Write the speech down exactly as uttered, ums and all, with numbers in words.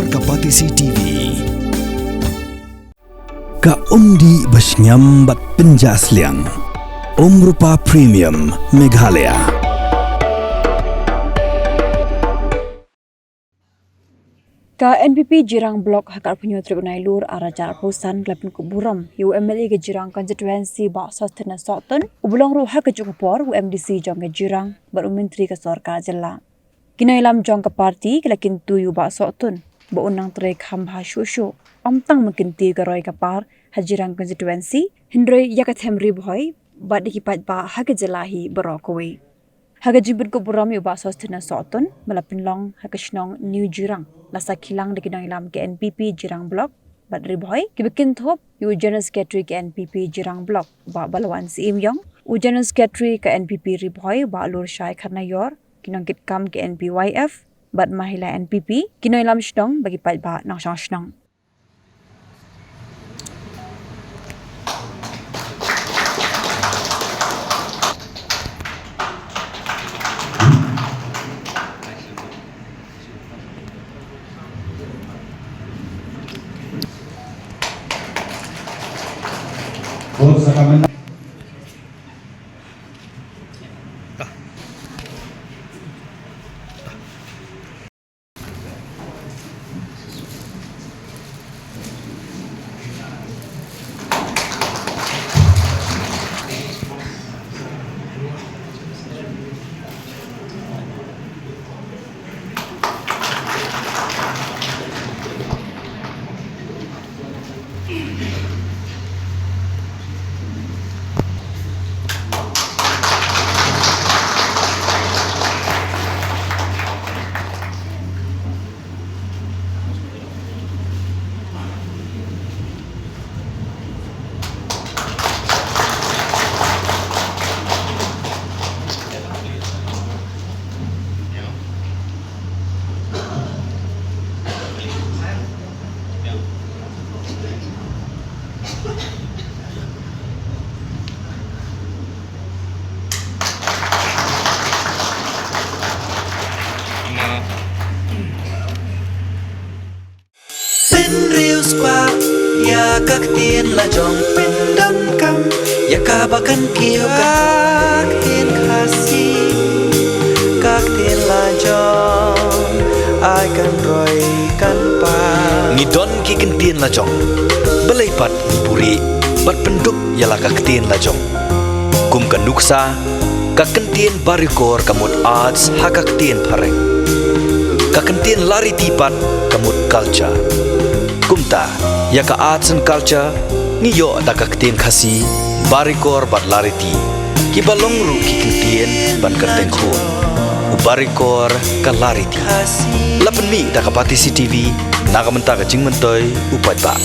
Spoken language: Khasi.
Ka Patisi T V. Ka umdih ba shngiam bad pynjah sliang. Umrupa Premium Meghalaya. Ka N P P Jirang Block ha ka arphew hynñiew tarik u Nailur arhajar arphew san ka la pynkup burom ïa u M L A ka Jirang Constituency Bah Sosthenes Sohtun, uba long ruh ha kajuh ka por u M D C jong ka Jirang bad u Myntri ka Sorkar Jylla. Ki nongïalam jong ka party ki la kyntu ïa u Bah Sohtun ba un nang trei kham bha shuh shuh, ym tang ban kyntiew ïa ka roi ka par ha Jirang Constituency, hynrei ïa ka them Ri Bhoi bad ïa ki paidbah ha ka jylla hi baroh kawei. Ha ka jingpynkup burom ïa u Bah Sosthenes Sohtun ba la pynlong ha ka shnong New Jirang, la sakhi lang da ki nongïalam ka N P P Jirang Block bad Ri Bhoi, kiba kynthup ïa u General Secretary ka N P P Jirang Block Bah Balwan Syiemiong, u General Secretary ka N P P Ri Bhoi Bah Lurshai Kharnaior, ki nongkitkam ka N P Y F bad Mahila N P P, ki nongïalam shnong bad ki paidbah nongshong shnong. Pynriewspah ïa ka ktien la jong, pyndonkam ïa kaba kan kiew ka ktien Khasi. Ka ktien la jong ai kan roi kan par. Ngi don ki ktien la jong, balei pat ngi buhrieh bad pyndup ïa la ka ktien la jong. Kum ka nuksa, ka kyntien Barikor ka mut arts ha ka ktien phareng. Ka kyntien Lariti pat ka mut culture. Kumta, ïa ka arts and culture ngi ïoh da ka ktien Khasi, Barikor bad Lariti, kiba long ruh ki kyntien ban kyrteng khun. U Barikor, ka Lariti. La pynmih da ka Patisi T V, na ka bynta ka jingmyntoi u paidbah.